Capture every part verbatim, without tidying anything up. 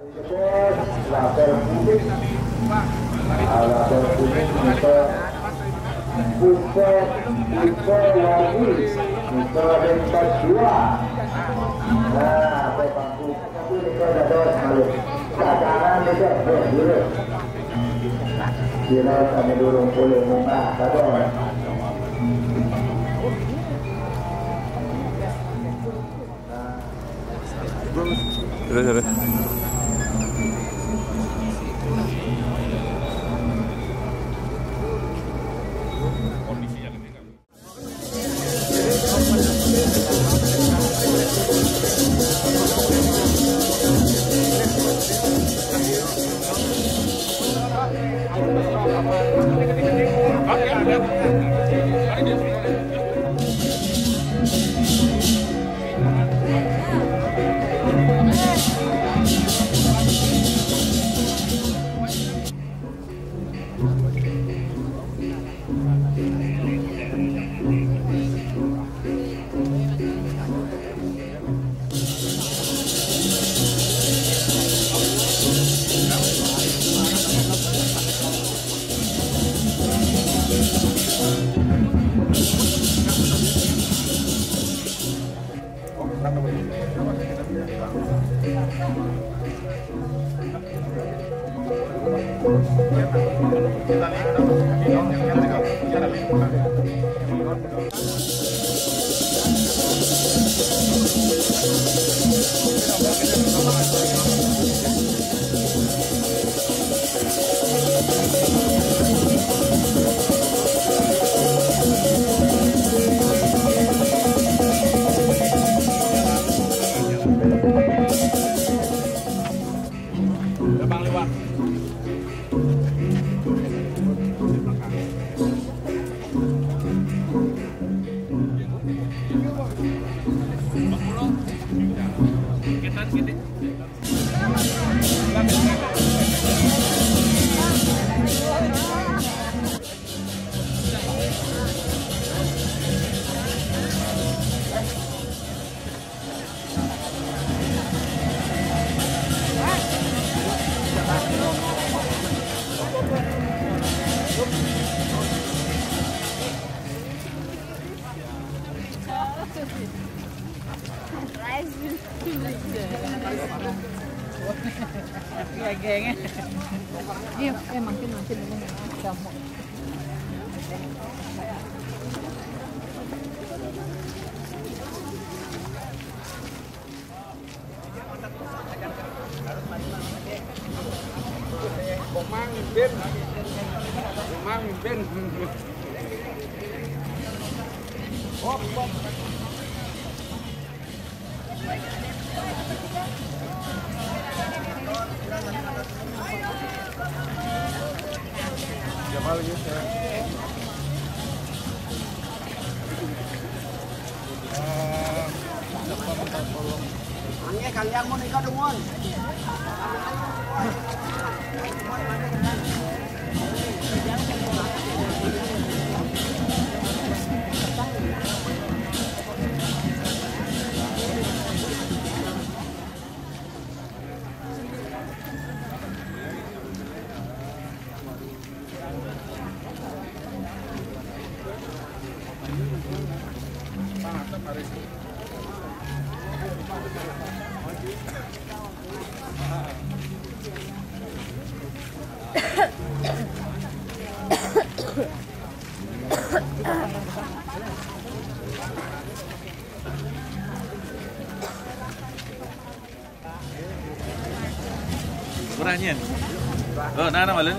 Label kuning. Ah, label kuning, Mister Putra, Putra Wali, Mister Ringkat dua. Nah, ada bangku. Tapi mereka dah dos malu. Dagangan mereka, eh, dulu. Kira kami dorong boleh mungkah, dah dos. Terus, terus. Gampang lewat. Iya, geng. Iya, eh, makin, makin, makin. Mang mimpin. Mang mimpin. Angge kalian mun ika dungun. Kurangnya. Oh, nah, nah, malah.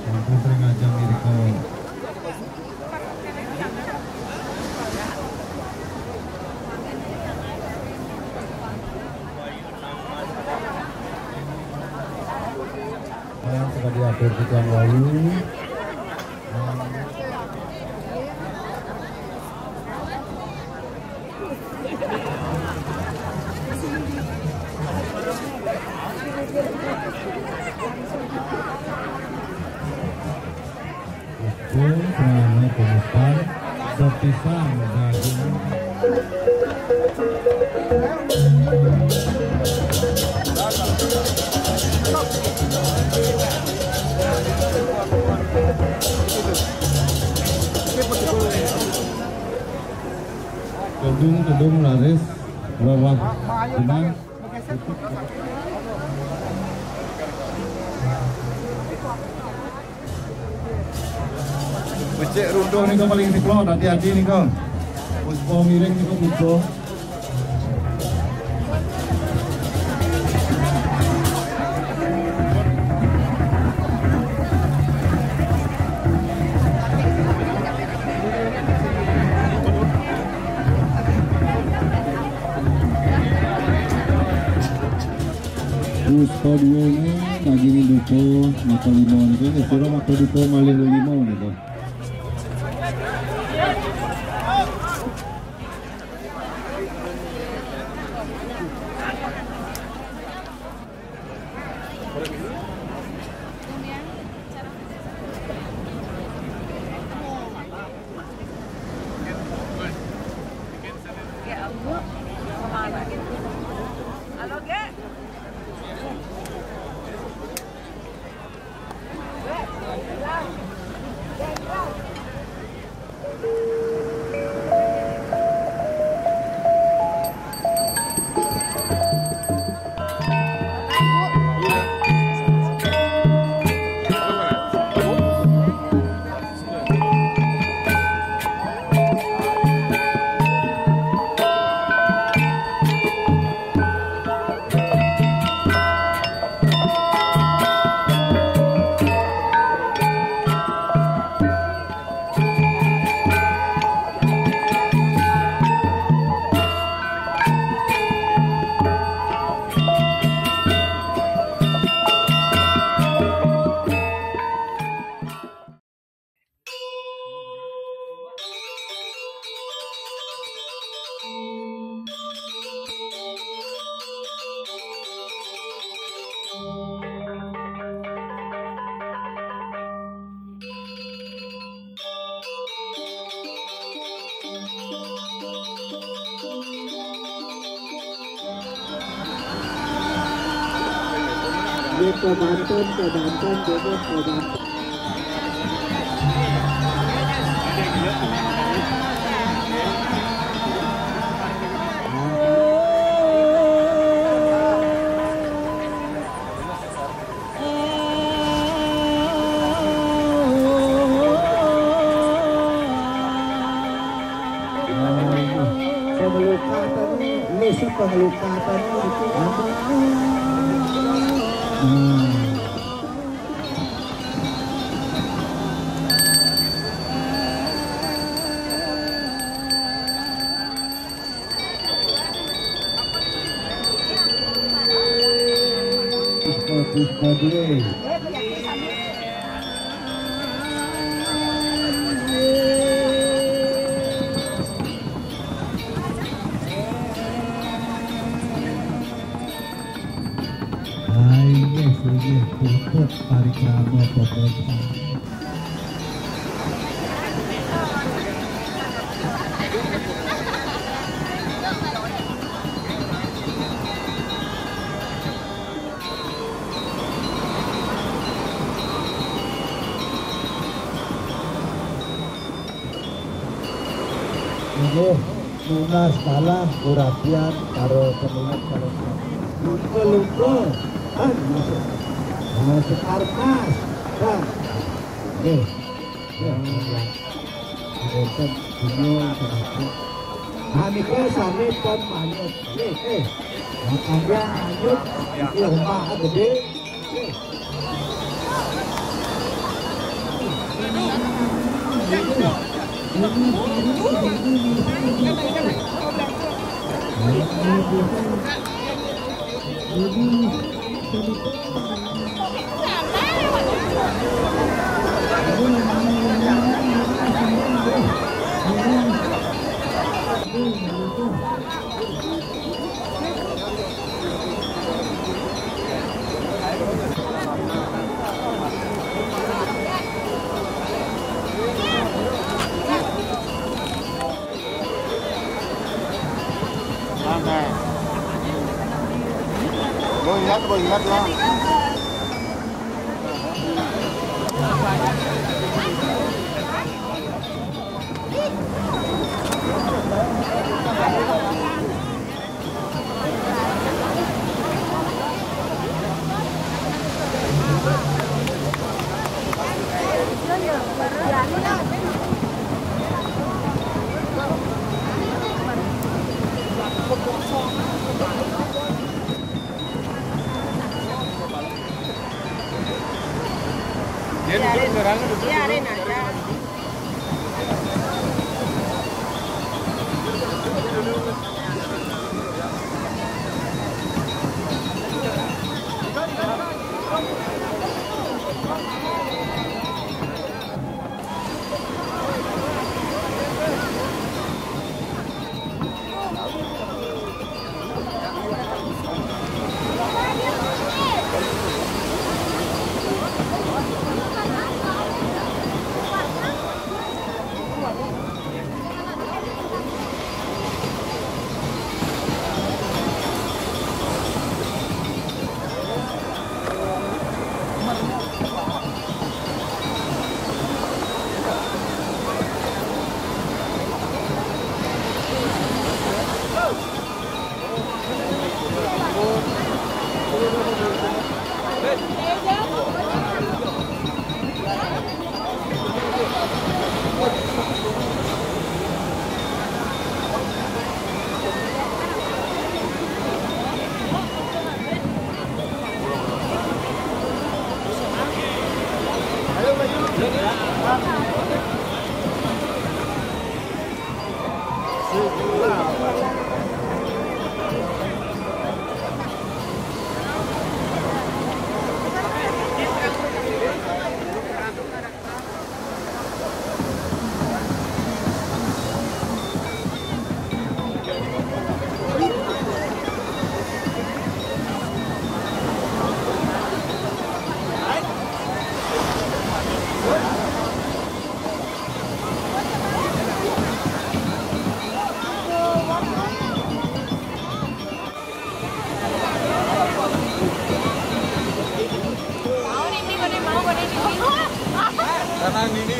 Aku sering ngajak Mirko. Sebagai akhir kita lalu. Hukum selama penumpang sepisang daging. Kedung-kedung laris rawat benang. Becik runtuh ni kau paling siplot, hati-hati ni kau. Puspo miring ni kau puspo. Puspa dua ni lagi ni dupa mata lima ni kan. Dia suruh mata dupa malih lima ni kan. Dia ke Banten, ke Banten, dia ke Banten. Pengelukatan ni, ni si pengelukatan ni. Hmm. Wis padha. Ayo, sini pupuk parikrama pemerintahan. Ini nunas kalah urapian karo peminat karo. Lupa-lupa. Ah, masuk. Nah, sekarmas. Kan. Nih. Ya, ya. Boten dunia kenapa. Nah, nika sami pon manyut. Eh, eh. Makanya manyut. Iki lemah gede. Eh. Santai. Lo ingat, lo ingat, lo. Dia duduk sekarang, duduk. Iya, duduk. Arena. Karena ini